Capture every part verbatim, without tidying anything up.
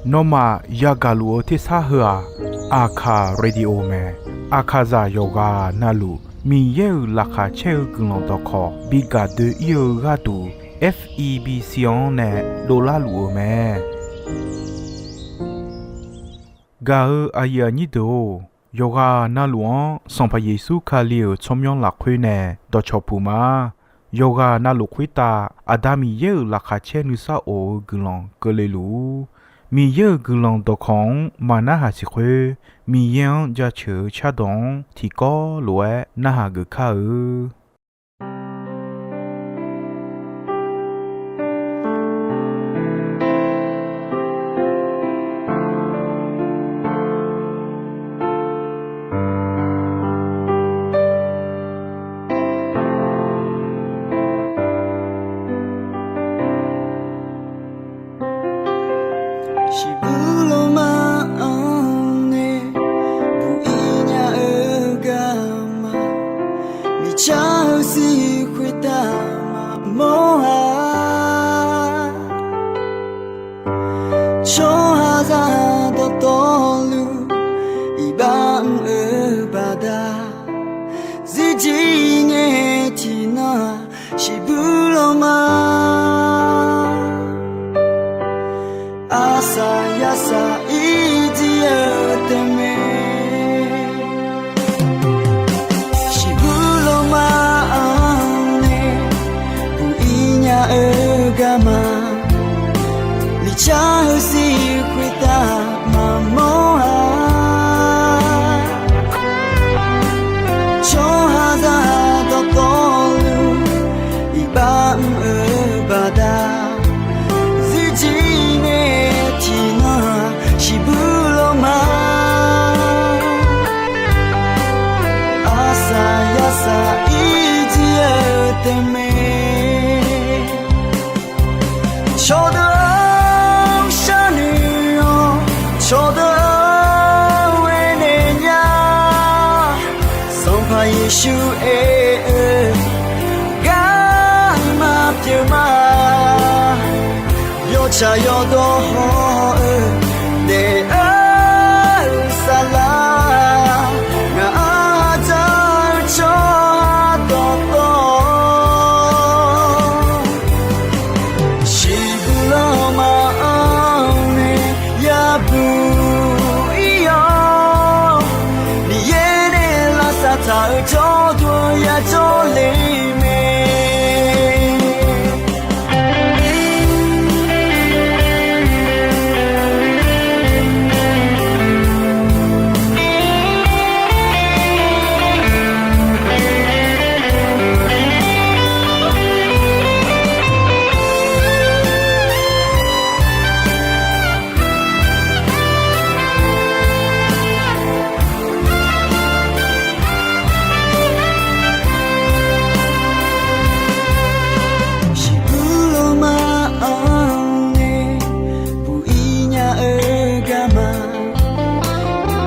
Nawmaf yagaq luf-eu tersar heu-aq, Aqkaq Radio mae. Aqkaqzaq yawqghaq navluf Miqyaer-euq laqkhaq caer-eu guiqlanq dawqkawq bi gaq doe-ir-eu gharduq, F E B C-anr nae dovlar luf-euq mae. Gaq-eu aqyuif aqnyir deuq-or, yawqghaq navluf-anr Sanqpaq Yeqsur Kali-euq tsawrmyanr lafkhoer nae dawqcawq puq ma. Yawqghaq navluf khoertav Aqda Miqyaer-euq laqkhaq caer nuisar of-eu guiqlanq keuvle luf-ur. Miqyaer-euq guiqlanq dawqkawq-anr maqnarhaq siq khoer, Miqyaer-anr jaceuq-eu cardawq-anr tiqkawv lof-aer narhaq geuf kar-eu. Shiqbuq lawrma-anr nae buq-ir nya-eu garma, miqcar-eu sir khoertav maqmawr-a. Tsawrhaqzaq dawqtawvluf iqbax mr-eu baqda, zirjir ngae tiqnan-aq, shiqbuq lawrma arsaq yarsaq ir jir-eu tae mae. Shiqbuq lawrma-anr nae buq-ir nya-eu garma, miqcar-eu sir khoertav maqmawr-a. Tsawrhaqzaq dawqtawvluf iqbax mr-eu baqda, zirjir ngae tiqnan-aq, shiqbuq lawrma arsaq yarsaq ir jir-eu tae mae. Cawqdeuq-anr sharnoeq-awr, cawqdeuq-anr aernaeq nya. Sanqpaq Yeqsur aer-eu, garma pyeuf ma. Yawtsaq yawdawr haw-eu daef-eu saflar, ngaq-anr dzaq-eu tsawrhaq dawqtawv, shiqbuq lawrma-anr nae yabuq ir-awr, Miqyaer nae lavsav taq-euq jawrduq yajawr le mae. Shiqbuq lawrma-anr nae buq-ir nya-eu garma,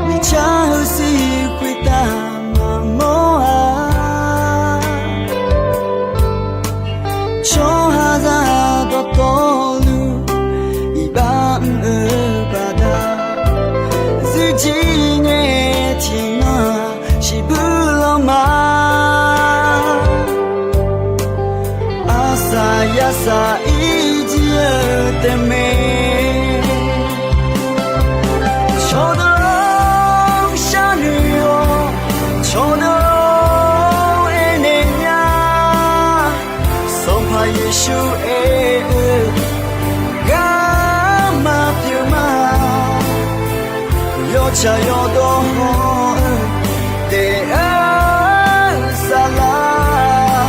miqcar-eu sir khoertav maqmawr-a. Tsawrhaqzaq dawqtawvluf iqbax mr-eu baqda, zirjir ngae tiqnan-aq, shiqbuq lawrma arsaq yarsaq ir jir-eu tae mae. Cawqdeuq-anr sharnoeq-awr, cawqdeuq-anr aernaeq nya. Sanqpaq Yeqsur aer-eu, garma pyeuf ma. Yawtsaq yawdawr haw-eu daef-eu saflar,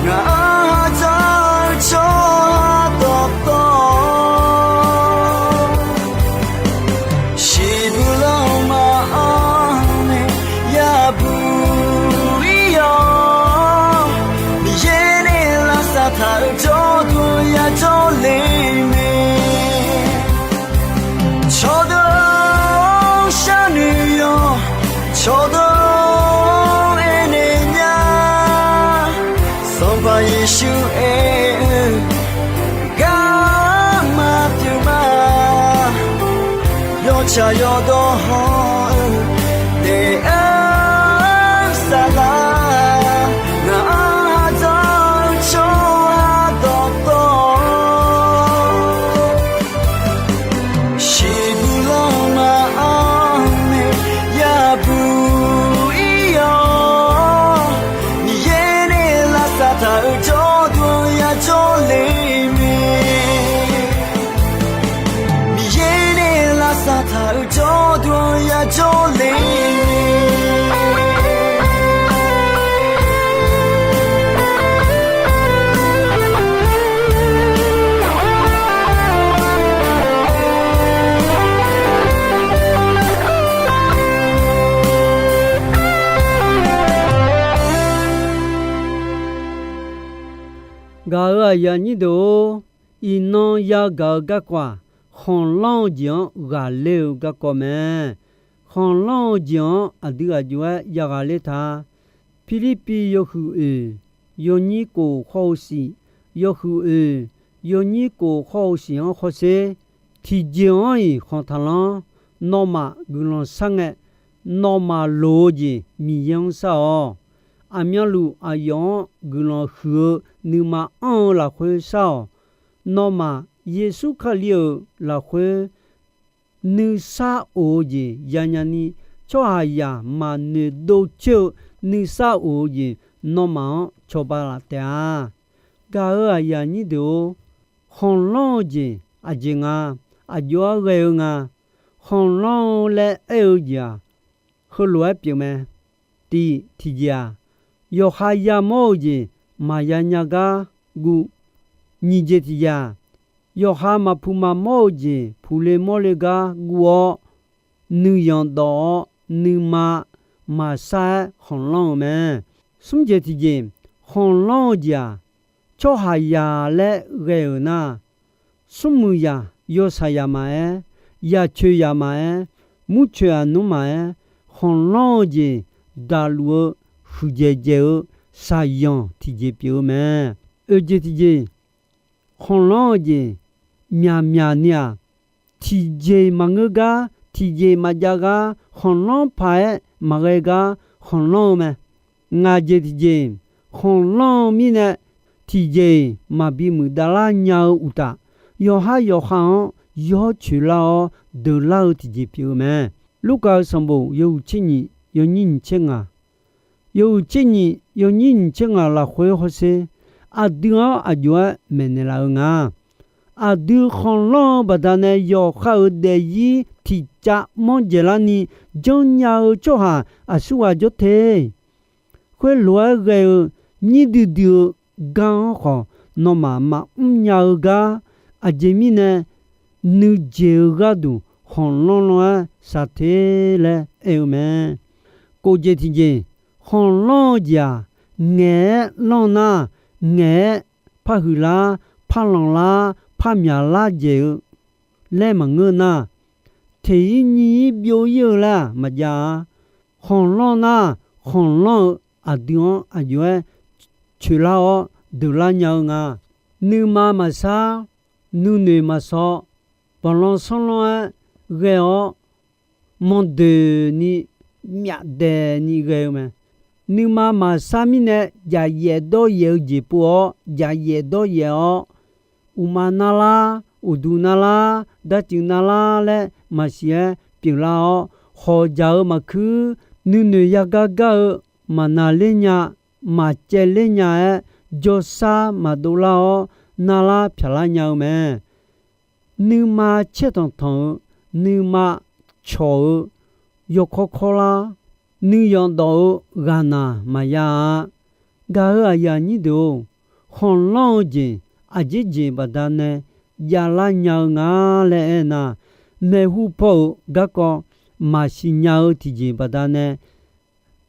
ngaq-anr dzaq-eu tsawrhaq dawqtawv, shiqbuq lawrma-anr nae yabuq ir-awr, Miqyaer nae lavsav taq-euq jawrduq yajawr le mae. Cawqdeuq-anr sharnoeq-awr, Tsaq yawdawr hawr-eu taef-aer saflar, ngaq-anr dzawr-eu tsawrhaq dawqtawv, shiqbuq lanma-anr nae yabuq ir-awr, Miqyaer nae lavsav taq-euq jawrduq yajawr le mae. Miqyaer nae lavsav taq-euq jawrduq yajawr le. Gaq-euq aqyuif aqnyir deuq-or, iqnan yagaq-eu garkawv-aq, khanqlanr-eu jeq-anr ghaqler-eu garkawv mae. Khanqlanr-eu jeq-anr aqdui aqjox-aer yaghaqler ta. Pirlirpiv yawhuiq oeq, yawnyir kof khawr-eu siq, yawhuiq oeq, yawnyir kof khawr-eu siq-anr hawsher. Tiqjeq-anr-iq khanq taqlanr. Nawmaf guiqlanq shar ngae, nawmaf loq-eu jeq Miqyaer-anr shar-awq. Aqmyanluf aqyawf-anr guiqlanq huiq-eu nuima anr-eu lafkhoer shar-awq. Nawmaf Yeqsur Kali-euq lafkhoer nuisar of-eu jeq yanya ni, tsawrhaqzaq maqnoeq dov coer-eu nuisar of-eu jeq nawmaf-anr cawba laf taef-a. Gaq-euq aqyuif aqnyir deuq-or, khanqlanr-eu jeq aqjeq nga, aqjox-aer ghae-eu nga. Khanqlanr-eu laer aer-eu jeq-aq, heulof-aer pyeuf mae. Tiq, tiqjeq-aq, yawqha yamawr-eu jeq maqya nya gar guv. Nyiq jeq tiqjeq-aq, yawqha maqpuq maqmawr-eu jeq puqle mawrle gar guv-awr, nuiyanq dawf-awr nuima maqsar-aer khanqlanr-eu mae. Smr jeq tiqjeq, khanqlanr-eu jeq-aq, tsawrhaqzaq laer ghae-euq nar, smrmuiq zaq, yawshaq zaq maqaer, yacoeq zaq maqaer, murcoeq aqnmr maqaer, khanqlanr-eu jeq daqluf-eu huiqdzaeq dzaeq-eu shaqzanq tiqjeq pyeuf-eu mae. Oeq jeq tiqjeq, khanqlanr-eu jeq myaqmyaq ni-aq, tiqjeq maqngeur gar, tiqjeq maqjav gar, khanqlanr paq-aer maqghae gar khanqlanr-eu mae. Ngaq jeq tiqjeq, khanqlanr-eu mirnae tiqjeq-iq maqbi muiqdav lar nya-eu uqtaf, yawqhar yawqha-anr yawcoeq lar-awr deuq lar-eu tiqjeq pyeuf-eu mae. Lurkaf-euq sanqbof yawhuiq tser nyiq, yawnyir nyiq tser ngaq, yawhuiq tser nyiq yawnyir nyiq tser ngaq lafkhoer hawsher. Aqdui-anr aqjox-aer maeqnaeq laf-eu nga. Aqdui khanqlanr-eu baqdanae yawqha-euq daefzir tiqcav manr dzaeqlarni janrnya-eu tsawrhaq aqsurghaq jawr te. Khoerlof-aer ghae-eu nyir duidui-eu gar-anr khawf, nawmaf maqmr nya-eu gar, aqjeq mirnae nuijeq-eu gharduq khanqlanr lanr-aer shaq te laer aer-eu mae. Kof jeq tiqjeq, khanqlanr-eu jeq-aq, ngaeq-aer lanr nar, ngaeq-aer par huiqlar, par lanqlar, par myaqlar dzaeq-eu laer maqngeur nar, teq-ir nyiq-ir byov-ir-eu laer-aq maqjav-a. Khanqlanr nar, khanqlanr-eu aqdui-anr aqjox-aer coeqlar-awr deuqlar nya-eu nga. Nuima maqsar, nuinoeq maqsawq, banqlanq sanrlanr-aer ghae-awr manqdoeq ni myafdaeq ni ghae-eu mae. Nuima maqsar mirnae jaqyaef dawryaef-eu jeq pov-awr, jaqyaef dawryaef-awr, uqma narlar, uqduq narlar, darcuiv narlar laer maqsiq-aer pyeuflar-awr, hawqjaq-eu maqkuir, nuinoeq yagar gar-eu maqnaqler nya, maqcaevler nya-aer, jawrsar maqdov lar-awr, narlar pyaqlar nya-eu mae. Nuima caertanq tanq-eu, nuima cawq-eu, yawkawr kawrlar, nuiyanq dawf-eu ghaqnaq maqya-a. Gaq-euq aqyuif aqnyir deuq-or, khanqlanr-eu jeq aqjeq jeq baqdanae javlar nya-eu nga laer aernar, maeqhu paw-euq garkawv maqsiq nya-eu tiqjeq baqdanae,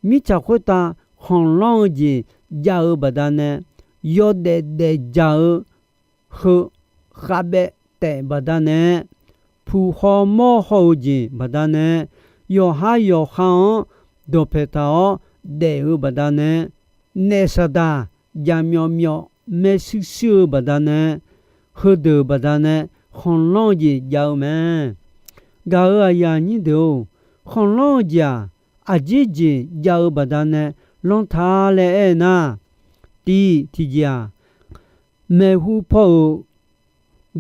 mirtsaq khoertav khanqlanr-eu jeq jav-eu baqdanae, yawdaef daefdzaq-eu heu khavbaev taef baqdanae, puq haw mawr haw-eu jeq baqdanae, yawqhar yawqha-anr dawqpaeq taq-awr daef-eu baqdanae, naef saqdaq jaqmyawf myawf maershuir shuir-eu baqdanae, heudeuq baqdanae khanqlanr-eu jeq jav-eu mae. Gaq-euq aqyuif aqnyir deuq-or, khanqlanr-eu jeq-aq, aqjeq jeq jav-eu baqdanae lanr ta laer aer nar, tiq tiqjeq-aq, maeqhu paw-euq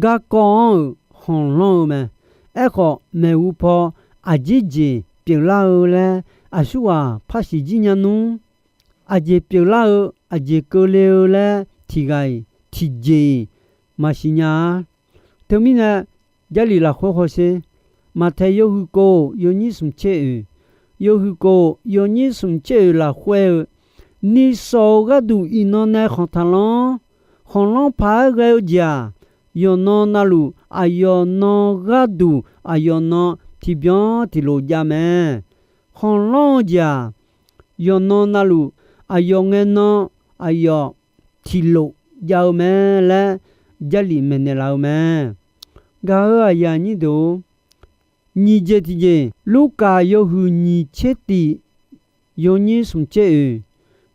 garkawv-anr-euq khanqlanr-eu mae. Aerkhawf, maeqhu paw aqjeq jeq pyeuflar-eu laer aqsurghaq par siqjir nya nmr. Aqjeq pyeuflar-eu, aqjeq keuvle-eu laer tiqghaq-iq tiqjeq-iq maqsiq nya-a. Teumirnae, Jarlif lafkhoer hawsher. Maqtaeq yawhuiq kov yawnyir smq tser oeq, yawhuiq kov yawnyir smq tser oeq lafkhoer-eu, nishawq-eu gharduq iqnan nae khanq taqlanr. Khanqlanr paq-aer ghae-eu jeq-aq, yawqnan navluf aqyawf nan gharduq aqyawf nan tiqbyan tiqlof jav mae. Khanqlanr-eu jeq-aq, yawqnan navluf aqyawf ngae nan aqyawf tiqlof jav-eu mae laer Jarlif maeqnaeq laf-eu mae. Gaq-euq aqyuif aqnyir deuq-or, nyiq jeq tiqjeq, Lurkaf yawhuiq nyiq tser tif yawnyir smq tser oeq,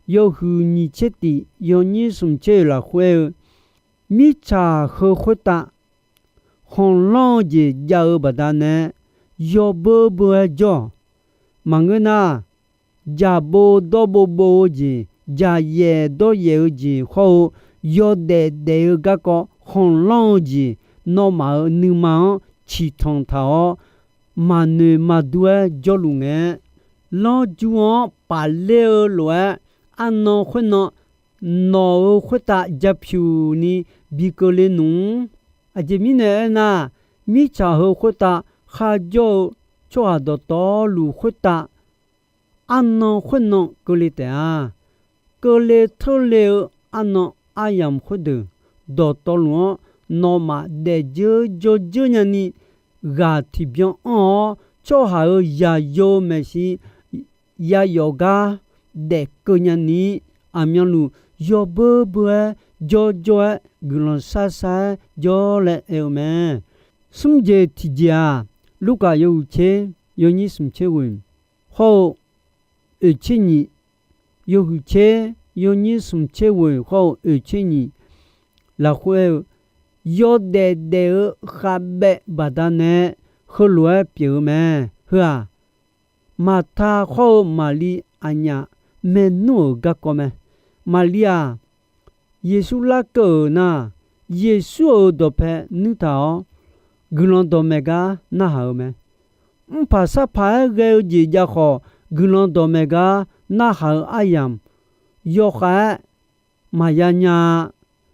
yawhuiq nyiq tser tif yawnyir smq tser oeq lafkhoer-eu, mirtsaq heu khoertav khanqlanr-eu jeq jav-eu baqdanae yawbeur beur-aer jawr-awq. Maqngeur nar, jaq bov dawr bov bov-eu jeq, jaq yaef dawr yaef-eu jeq hawr-eu, yawdaef daef-eu garkawv khanqlanr-eu jeq, nawmaf-euq nuima-anr ciqtanq taq-awr, maqnoeq maqdur-aer jawrluf ngae, lanrjur-anr pafler-eu lof-aer, arnan khoernan nawq-euq khoertav japyuq ni bi keuvle nmr. Aqjeq mirnae aernar, mirtsaq heu khoertav kharjawr-eu tsawrhaq dawqtawvluf khoertav arnan khoernan keuvle taef-a. Keuvle teurle-eu arnan aryamq khoerdeuq dawqtawvluf-anr nawmaf daefdzeur jawrdzeur nyani ghaq tiqbyan anr-awr, tsawrhaq-euq zaqyo maeqshi yayawf gar daefkeuv nyani, aqmyanluf yawbeur beur-aer jawrjawr-aer guiqlanq sharshar-aer jawr laer aer-eu mae. Smr jeq tiqjeq-aq, Lurkaf yawhuiq tser yawnyir smq tser ghoeq hawr-eu oeq tser nyiq, yawhuiq tser yawnyir smq tser ghoeq hawr-eu oeq tser nyiq lafkhoer-eu, yawdaef daef-eu khavbaev baqdanae heulof-aer pyeuf-eu mae. Heu-aq, Maqta hawr-eu Maqli aqnyaf maernmr-euq garkawv mae. Maqli-aq, Yeqsur larkeuv-euq nar, Yeqsur-euq dawqpae nuirtaq-awr, guiqlanq dawqmaeq gar narhaq-eu mae. Mrpaq sarpaq-aer ghae-eu jeq jav khawf, guiqlanq dawqmaeq gar narhaq-eu aryamq, yawkhav-aer maqya nya-a.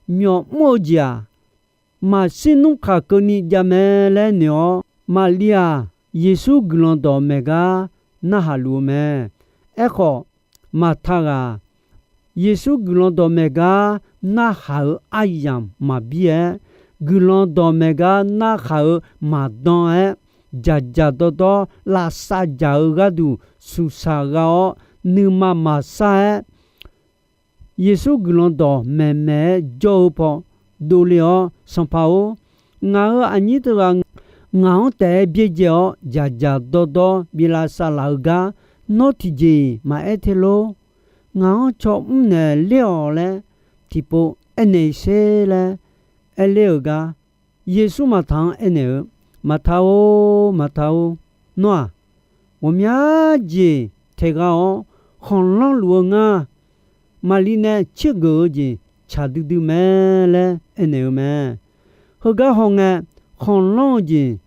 Myawf mr-eu jeq-aq, maqshir nmr kaq keuvni jav mae laer noeq-awr, Maqli-aq, Yeqsur guiqlanq dawqmaeq gar narhaq luf-eu mae. Aerkhawf, Maqta ghaq Yeqsur guiqlanq dawqmaeq gar narhaq-euq aryamq maqbir-aer, guiqlanq dawqmaeq gar narhaq-euq maqdan-aer, dzaqdzaq dawrdawr lavsav dzaq-eu gharduq suqsaq gha-awr, nuima maqsar-aer, Yeqsur guiqlanq dawq maeqmaeq-aer jawr-eu paw dovle-awr, Sanqpaq-or, ngaq-euq aqnyir teughaq ngaq-anr taef-aer byaerdzae-awr dzaqdzaq dawrdawr bi lavsav laf-eu gar, nawr tiqjeq-iq maqaer te lor. Ngaq-anr caw mrnaeq ler-awq laer tiqpov aernaeq sher laer aerler-euq gar, Yeqsur Maqta-anr aernaeq-eu, Maqta-or, Maqta-or, nawr-aq, ghawqmya jeq taeqgha-awr khanqlanr luf-eu ngar. Maqli nae tsergeuf-eu jeq tsaq duidui mae laer aernaeq-eu mae. Heugar hawngae, khanqlanr-eu jeq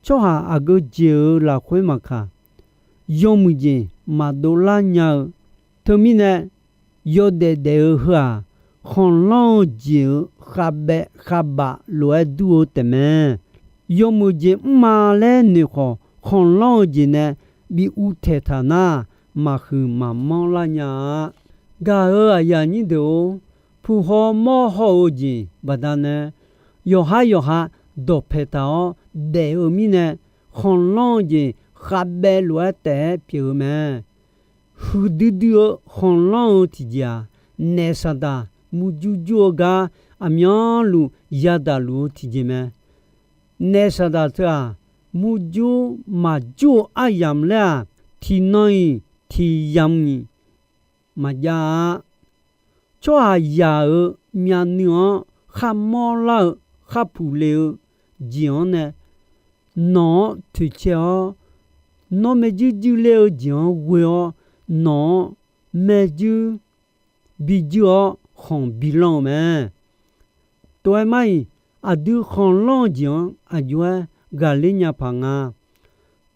tsawrhaq aqgeu jeq-euq lafkhoer maqkaq, yawmuiq jeq maqdov lar nya-eu. Teumirnae, yawdaef daef-eu heu-aq, khanqlanr-eu jeq-euq khavbaev khavbaf lof-aer dur-eu taefmae. Yawmuiq jeq mrma laer noeq khawf, khanqlanr-eu jeq nae bi uvtaeq taq nar, maqhuiq maqmanr lar nya-a. Gaq-euq aqyuif aqnyir deuq-or, puq haw mawr haw-eu jeq baqdanae, yawqhar yawqha dawqpaeq taq-awr daef-eu mirnae, khanqlanr-eu jeq khavbaev lof-aer taef-aer pyeuf-eu mae. Huiqdui dui-eu khanqlanr-eu tiqjeq-aq, naef saqdaq murjur jur-eu gar aqmyanluf yadaq luf-eu tiqjeq mae. Naef saqdaq teu-aq, murjur maqjur-eu aryamq laer-aq, tiqnan-iq tiqyamq-iq maqjav-a. Tsawrhaqzaq-euq myavnuiv-anr kharmawr lar-eu kharpuq le-eu jeq-anr nae, nawq-anr toeqcae-awr, nawr maerjuir juirler-eu jeq-anr ghoe-awr, nawq-anr maerjuir bi juir-awr khanq bi lanr-eu mae. Tov-aer mar-iq, aqdui khanqlanr-eu jeq-anr aqjox-aer ghaqler nya paq nga.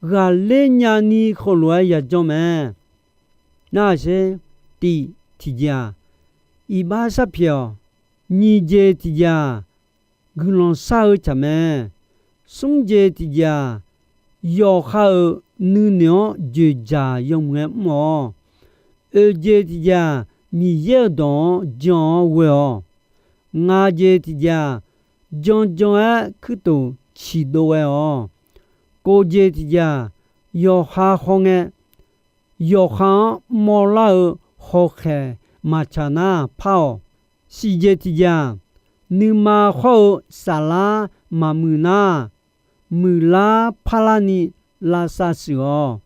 Ghaqler nyani heulof-aer yajanr mae. Nar-aq sher, tiq tiqjeq-aq, iqbax sharpyaeq-awq. Nyiq jeq tiqjeq-aq, guiqlanq shar-eu tsaq mae. Smr jeq tiqjeq-aq, yawqha-euq nuinoeq-anr dzoeqdzaq yawmuiq-aer mr-awq. Oeq jeq tiqjeq-aq, Miqyaer-euq dawq-anr jan-awr ghoe-awq. Ngaq jeq tiqjeq-aq, janjan-aer kuirtof ciqdov ghae-awq. Kov jeq tiqjeq-aq, yawqha hawngae, yawqha-anr mawrlar-eu hawkhaeq maqtsaq nar par-awq. Siq jeq tiqjeq-aq, nuima hawr-eu saflar maqmuiq nar, muiqlar parlarni lavsav shuif-awq.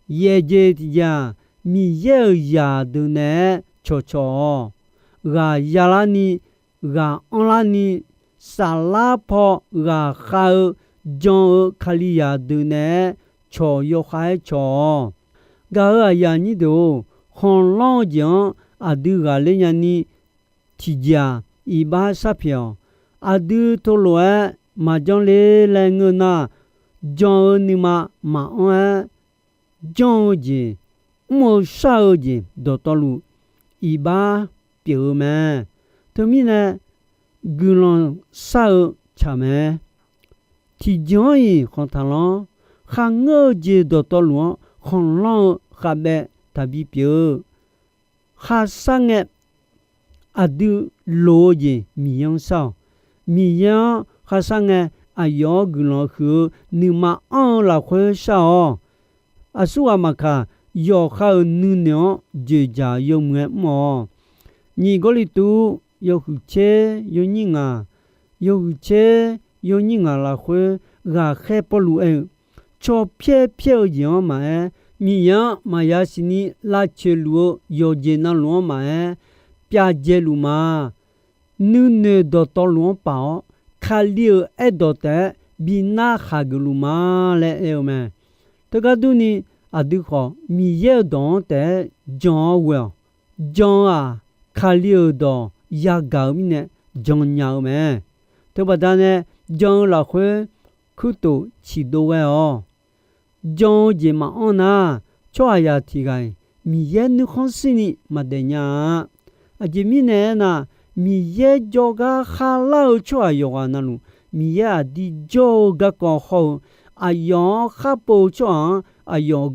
Yaeq jeq tiqjeq-aq, Miqyaer-euq zaqdeuq naeq-aer cawqcawq-awq. Ghaq yalarni, ghaq anrlarni, saflar paw ghaqkhav-eu jan-eu Kalizaq deuq naeq-aer cawq yawkhav-aer cawq-awq. Gaq-euq aqyuif aqnyir deuq-or, khanqlanr-eu jeq-anr aqdui ghaqler nyani tiqjeq-aq, iqbax sharpyaeq-awq. Aqdui teulof-aer maqjanr le laer ngeur nar, jan-eu nuima maqanr-aer, janr-eu jeq, mr-eu shar-eu jeq dawqtawvluf iqbax pyeuf-eu mae. Teumirnae, guiqlanq shar-eu tsaq mae. Tiqjeq-anr-iq khanq taqlanr, kharngeur-eu jeq dawqtawvluf-anr khanqlanr-eu khavbaev taqbi pyeuf-eu. Kharshar ngae, aqdui loq-eu jeq Miqyaer-anr shar-awq. Miqyaer-anr kharshar ngae, aqyawf-anr guiqlanq huiq-eu nuima anr-eu lafkhoer shar-awq. Aqsurghaq maqkaq, yawqha-euq nuinoeq-anr dzoeqdzaq yawmuiq-aer mr-awq. Nyiq Gawrliqtu yawhuiq tser yawnyir ngaq, yawhuiq tser yawnyir ngaq lafkhoer ghaqkhaer Pawrluv aer-eu, caw pyaer pyaer-eu jeq-anr maqaer, Miqyaer-anr maqya siqni lavcoeq luf-eu yawqjeq navluf-anr maqaer, pyav dzae luf ma. Nuinoeq dawqtawvluf-anr paf-awr, Kali-euq aerdawq taef-aer bi narhaq geufluf ma laer aer-eu mae. Teugar durni, aqdui khawf Miqyaer-euq dawq-anr taef-aer jan-awr ghoe-awq. Jan-eu-aq, Kali-euq dawq yagaq-eu mirnae jan nya-eu mae. Teubaqda nae jan-eu lafkhoer kuirtof ciqdov ghae-awq. Jan-eu jeq maqanr nar, tsawrhaqzaq tiq ghaq-iq Miqyaer nuikhanr shirni maqdaef nya-a. Aqjeq mirnae aernar, Miqyaer jawrgar kharlar-eu tsawrhaq yawqghaq navluf, Miqyaer aqdir jawr-eu garkawv hawr-eu, aqyawf-anr khar pov-eu tsawrhaq-anr aqyawf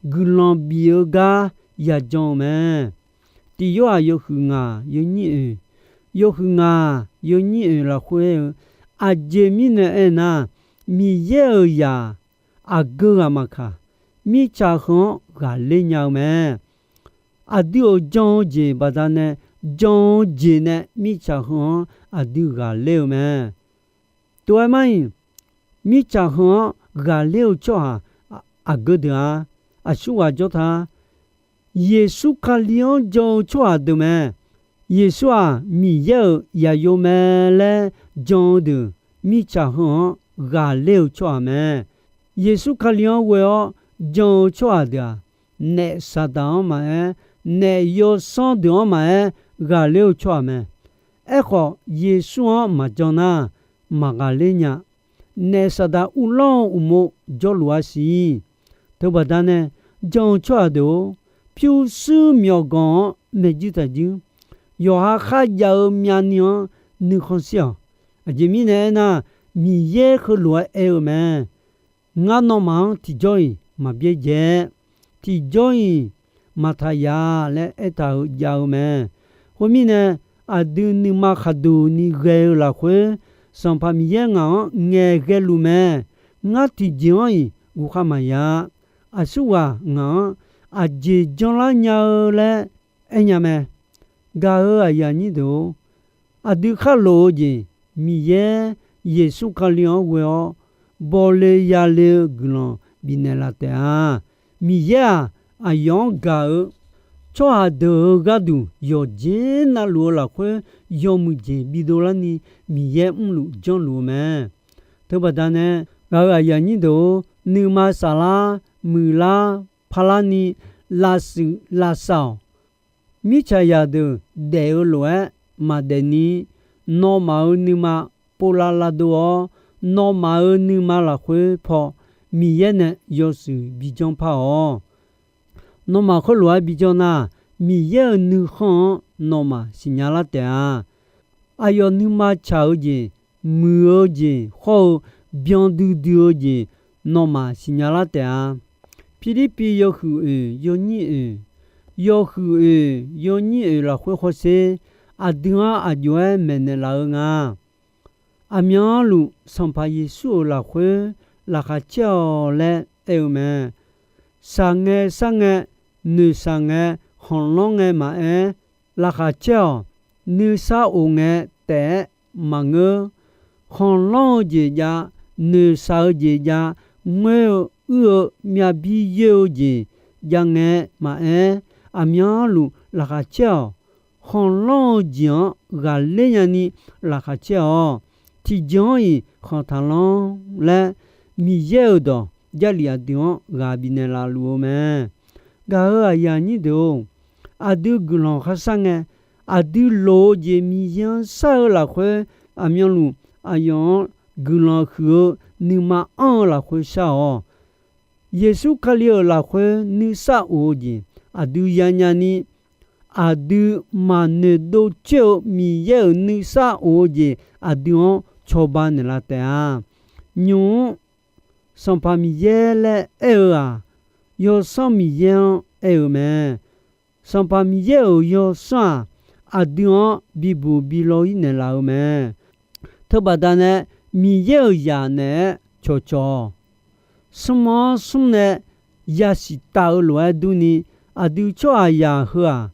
guiqlanq bif-eu gar yajan-eu mae. Tiq Yorhaq yawhuiq ngaq yawnyir oeq, yawhuiq ngaq yawnyir oeq lafkhoer aer-eu, aqjeq mirnae aernar, Miqyaer-euq zaq aqgeu ghaq maqkaq, mirtsaq heu-anr ghaqler nya-eu mae. Aqdui-euq jan-eu jeq baqdanae, jan-eu jeq nae mirtsaq heu-anr aqdui ghaqler-eu mae. Tov-aer mar-iq, mirtsaq heu-anr ghaqler-eu tsawrhaq aqgeu deuq-a. Aqsurghaq jawr ta. Yeqsur Kali-anr jan-eu tsawrhaq deuq mae. Yeqsur-aq, Miqyaer-euq zaqyo mae laer jan-eu deuq, mirtsaq heu-anr ghaqler-eu tsawrhaq mae. Yeqsur Kali-anr ghoe-awr jan-eu tsawrhaq deuq-aq, naef Saqdaq-anr maqaer, naef yawsanr deuq-anr maqaer, ghaqler-eu tsawrhaq mae. Aerkhawf, Yeqsur-anr maqjan nar, maqghaqler nya. Naef Saqdaq uvlanr-eu uqmov jawrluf-a siq. Teubaqda nae, jan-eu tsawrhaq deuq-or, pyurshuir myawqganq-anr maeqjuir taqjuir, yawqha kharjav-eu myavni-anr nuikhanr shir-awq. Aqjeq mirnae aernar, Miqyaer heulof-aer aer-eu mae. Ngar nawmaf-anr tiqjawr-iq maqbyaerdzae-aer, tiqjawr-iq maqtaq ya laer aertaq-eu jav-eu mae. Khoermirnae, aqdui nuima khaqduq ni ghae-eu lafkhoer, Sanqpaq Miqyaer ngaq-anr ngaeqghae luf mae. Ngar tiqjeq-anr-iq guvkhar maqya. Aqsurghaq ngaq-anr aqjeq janlar nya-eu laer aernya mae. Gaq-euq aqyuif aqnyir deuq-or, aqdui kharlof-eu jeq, Miqyaer Yeqsur Kali-anr ghoe-awr bawle yale-eu guiqlanq bifnaeq laf taef-a. Miqyaer-aq, aqyawf-anr gaq-eu tsawrhaq deuq-euq gharduq yawqjeq navluf-eu lafkhoer yawmuiq jeq bidov larni Miqyaer mrluf janrluf-eu mae. Teubaqda nae, Ghaq-euq aqyuif aqnyir deuq-or, nuima saflar, muiqlar, parlarni, lavshuif lavsav-awq. Mirtsaqzaq deuq daef-eu lof-aer maqdaef ni, nawmaf-euq nuima povlav lavdov-awr, nawmaf-euq nuima lafkhoer paw Miqyaer nae yawshuif bijanr par-awq. Nawmaf khoerlof-aer bijanr nar, Miqyaer-euq nuikhanr-anr nawmaf siqnya lar taef-a. Aqyawf nuima tsaq-eu jeq, muiq-eu jeq hawr-eu byan duidui-eu jeq nawmaf siqnya lar taef-a. Pirlirpiv yawhuiq oeq yawnyir oeq, yawhuiq oeq yawnyir oeq lafkhoer hawsher, aqdui-anr aq jov-aer maeqnaeq laf-eu nga. Aqmyanluf Sanqpaq Yeqsur-euq lafkhoer laqkhaq caer-awq laer aer-eu mae. Shaq ngae shar ngae, noeqshaq ngae, khanqlanr ngae maqaer, laqkhaq caer-awq. Nuisar of ngae taef-aer maqngeur. Khanqlanr-eu jeq jav, noeqshaq-eu jeq jav, ngoer-eu uir-eu myavbir yoer-eu jeq jav ngae maqaer, aqmyanluf laqkhaq caer-awq. Khanqlanr-eu jeq-anr ghaqler nyani laqkhaq caer-awq. Tiqjeq-anr-iq khanq taqlanr laer, Miqyaer-euq dawq Jarlif aqdui-anr ghaq bifnaeq laf luf-eu mae. Gaq-euq aqyuif aqnyir deuq-or, aqdui guiqlanq kharshar ngae, aqdui loq-eu jeq Miqyaer-anr shar-eu lafkhoer, aqmyanluf aqyawf-anr guiqlanq huiq-eu nuima anr-eu lafkhoer shar-awq. Yeqsur Kali-euq lafkhoer nuisar of-eu jeq aqdui yanya ni, aqdui maqnoeqdov coer-eu Miqyaer-euq nuisar of-eu jeq aqdui-anr cawba naeqlaf taef-a. Nymq-mr Sanqpaq Miqyaer laer aer-eu-aq, Yawsanr Miqyaer-anr aer-eu mae. Sanqpaq Miqyaer-euq Yawsanr-aq, aqdui-anr bibuq bi law-ir naeqlaf-eu mae. Teubaqda nae Miqyaer-euq zaq naeq-aer cawqcawq-awq. Smr-anr smr nae yasiq taf-eu lof-aer durni, aqdui tsawrhaqzaq heu-aq,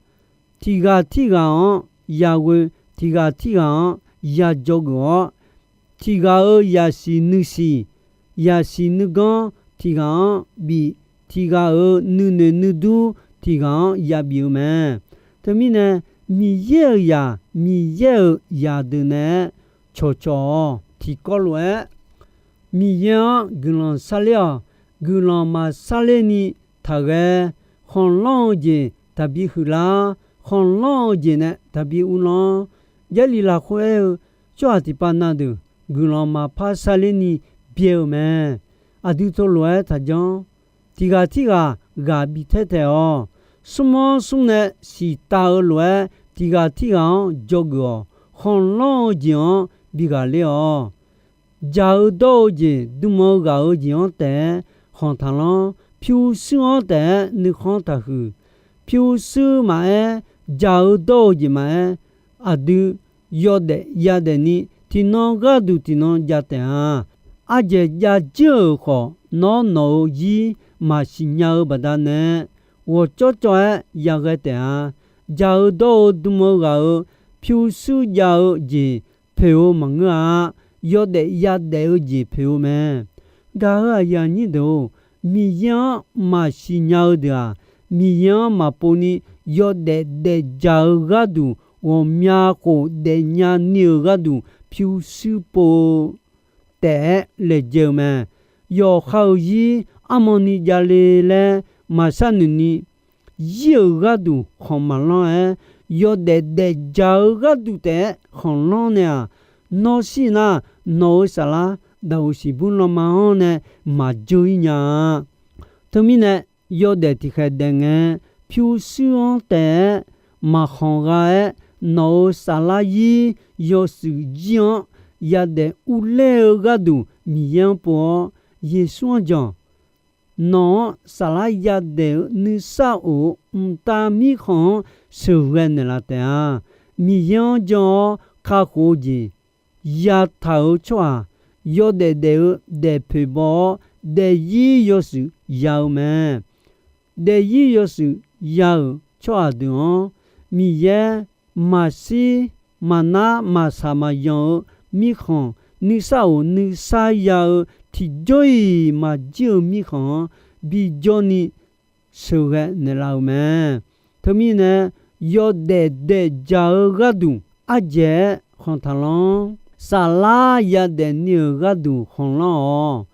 tiq ghaq tirghaq-anr yaghoe, tiq ghaq tirghaq-anr yadzawgeuf-awr, tiq ghaq-euq yasiq nuisiq, yasiq nuiganr tiq ghaq-anr bif, tiq ghaq-euq nuinoeq nuidur tiq ghaq-anr yabif-eu mae. Teumirnae, Miqyaer-euq zaq, Miqyaer-euq zaqdeuq naeq-aer cawqcawq-awq. Tiqkawv lof-aer, Miqyaer-anr guiqlanq sarler-awq. Guiqlanq maqsarler ni taqghae. Khanqlanr-eu jeq taqbi huiqlar. Khanqlanr-eu jeq nae taqbi uvlanr. Jarlif lafkhoer aer-eu, tsawrhaq tiqpav na deuq guiqlanq maqpar sarler ni byae-eu mae. Aqdui teulof-aer taqjanr. Tiq ghaq tirghaq ghaq bi taer taeq-awq. Smr-anr smr nae siqtav-eu lof-aer, tiq ghaq tirghaq-anr dzawgeuf-awq. Khanqlanr-eu jeq-anr bi ghaqler-awq. Dzaq-eu dawr-eu jeq, dm-eu ghaq-eu jeq-anr taef-aer khanq taqlanr. Pyurshuir-anr taef-aer nuikhanr taqhuiq. Pyurshuir maqaer, dzaq-eu dawr-eu jeq maqaer, aqdui yawdaef yadaef ni tiqnan gharduq tiqnan jav taef-a. Ardzaeq jav jir-euq khawf, nawr nawq-euq zir maqsiq nya-eu baqdanae, ghawqcawv cawv-aer yaghae taef-a. Dzaq-eu dawr-eu dm-eu ghaq-euq pyurshuir jav-eu jeq poeq-eu maqngeur-a. Yawdaef yadaef-eu jeq poeq-eu mae. Gaq-euq aqyuif aqnyir deuq-or, Miqyaer-anr maqsiq nya-eu deuq-aq, Miqyaer-anr maqpov ni yawdaef daefdzaq-eu gharduq ghawqmya khof daefnya ni-euq gharduq pyurshuir pov-eu taef-aer laejae-eu mae. Yawqha-euq zir armawni javle laer maqshar noeq ni, zir-euq gharduq khanq maqlanr-aer, yawdaef daefdzaq-eu gharduq taef-aer khanqlanr nae-aq, nawr shir nar, nawq-euq saflar daqoq siqbur lanma-anr nae maqdzeur-ir nya-a. Teumirnae, yawdaef tiqkhaeq daef ngae, pyurshuir-anr taef-aer maqkhanq gha-aer, nawq-euq saflar zir yawshuif jir-anr yadaef urler-eu gharduq Miqyaer-anr pov-awr, Yeqsur-anr jan. Nawq-anr saflar yadaef-eu nuisar of-eu mqtav mirkhanq-anr sheuqghae naeqlaf taef-a. Miqyaer-anr jan-awr kakhof-eu jeq yataq-euq tsawrhaq, yawdaef daef-eu daefpoeq baw-awr, daefzir yawshuif ya-eu mae. Daefzir yawshuif ya-euq tsawrhaq deuq-anr, Miqyaer maqshir maqnar maqsaq maqzanq-eu mirkhanq, nuisar of nuisar ya-eu tiqjawr-iq maqjir-eu mirkhanq-anr bijawr ni sheuqghae naeqlaf-euq mae. Teumirnae, yawdaef daefdzaq-eu gharduq ardzaeq-aer khanq taqlanr. Saflar yadaef ni-euq gharduq khanqlanr-awq.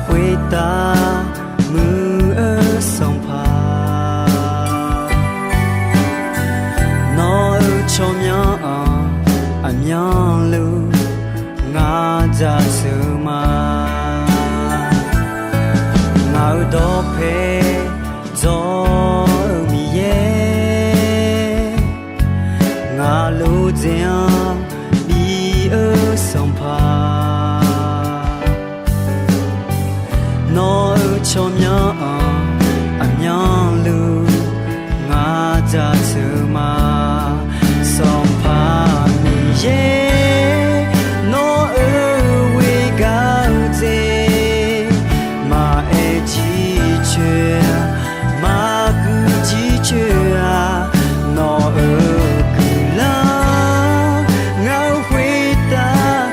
khoertav muiq-eu Sanqpaq, nawq-euq tsawrmyanr-anr aqmyanluf ngar jaceuq ma. Ngaq-euq dawqpae dzawr-eu Miqyaer, ngaq lof dzaeq-anr bif-eu Sanqpaq, nawq-euq tsawrmyanr-anr aqmyanluf ngar jaceuq ma. Sanqpaq Miqyaer, nawq-euq ghoer gar-eu dzaeq, maqaer jircoer-a, maqguiq jircoer-a, nawq-euq guiqlanq ngaq-euq khoertav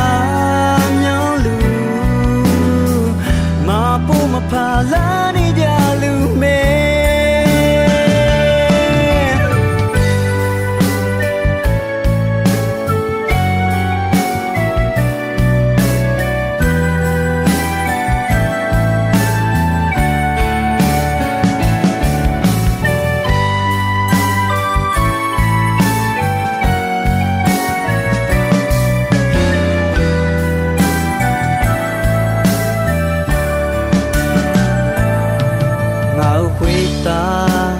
aqmyanluf maqpov maqpaq larni javluf mae. Ngaq-euq khoertav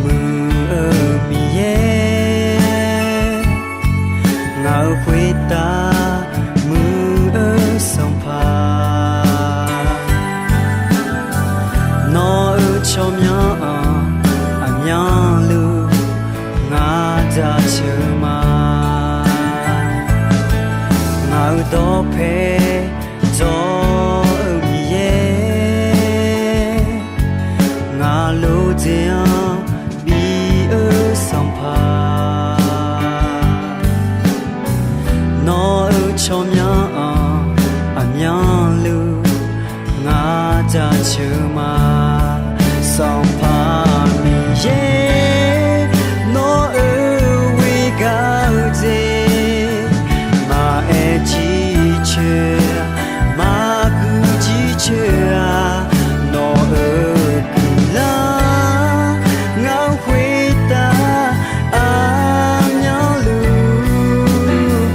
muiq-eu Miqyaer, ngaq-euq khoertav muiq-eu Sanqpaq, nawq-euq tsawrmyanr-anr aqmyanluf ngar jaceuq ma. Ngaq-euq dawqpae dzawr-eu Miqyaer, ngaq lof dzaeq-anr bif-eu Sanqpaq, nawq-euq tsawrmyanr-anr aqmyanluf ngar jaceuq ma. Sanqpaq Miqyaer, nawq-euq ghoer gar-eu dzaeq, maqaer jircoer-a, maqguiq jircoer-a, nawq-euq guiqlanq ngaq-euq khoertav aqmyanluf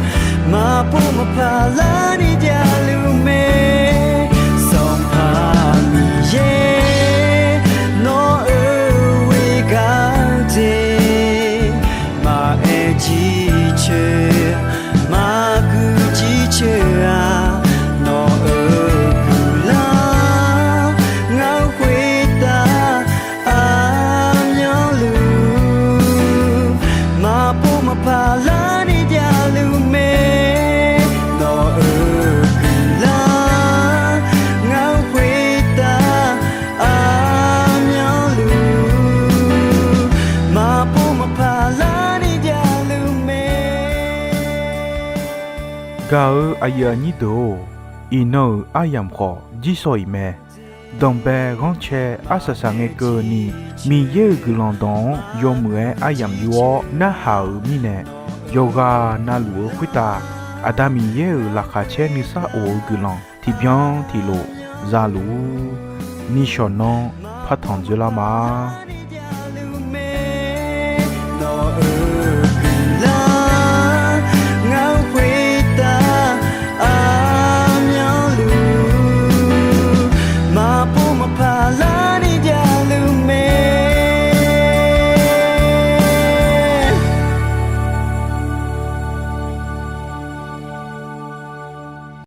maqpov maqpaq larni javluf mae. Sanqpaq Miqyaer, nawq-euq ghoer gar-eu dzaeq, maqaer jircoer-a, maqguiq jircoer-a, nawq-euq guiqlanq ngaq-euq khoertav aqmyanluf maqpov maqpaq larni javluf mae. Nawq-euq guiqlanq ngaq-euq khoertav aqmyanluf maqpov maqpaq larni javluf mae. Gaq-eu aqyuif aqnyir deuq-or, iqnan-euq aryamq khawf jirsawq-iq mae. Danqbae ghanrcae arsaq saqngae keuvni, Miqyaer-euq guiqlanq dawq-anr yawmuiq-aer aryamq yur-awr narhaq-euq mirnae, yawqghaq navluf-eu khoertav Aqda Miqyaer-euq laqkhaq caer nuisar of-eu guiqlanq tiqbyan tiqlof zaluf-ur. Nishawq nanr partanq dzoerlar ma.